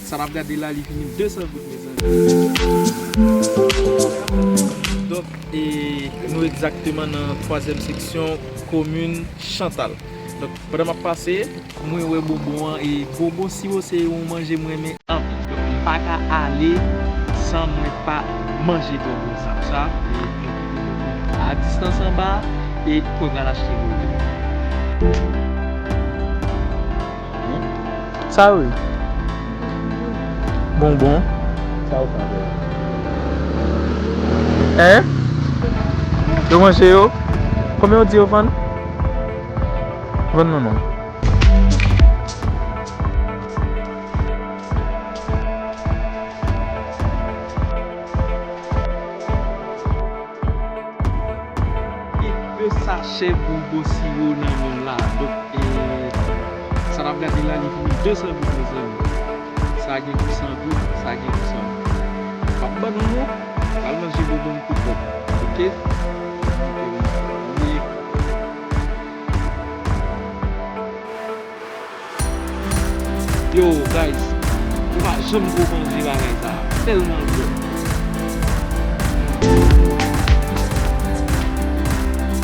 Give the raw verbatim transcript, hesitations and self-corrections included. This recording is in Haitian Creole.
Sa n ap gade la, li vini de san goud, mezanmi. Donk, e, nou egzakteman nan twazyèm seksyon, komin Chantal. Donk, pandan m ap pase, mwen wè bonbon an, e bonbon siwo se yon manje mwen renmen anpil. Donk, m pa ka ale san mwen pa manje bonbon sa. Sa, e, a distans anba, e mwen pral achte bonbon. Sa yo ye? Bonbon. Sa yo pa vre. Hein? Yo manje yo? Konbyen yo di yo vann? Vann nou non. Gen de sachè bonbon siwo nan men m la. Donk, e, sa n ap gade la, li vini de san goud, mezanmi. Sa gen pou san goud, sa gen pou san goud. M ap ban nou yo, pral manje bonbon m pou kòb. Oke? Oke, mezanmi. Yo, guys, nou pa janm ko manje bagay sa. Tèlman l bon.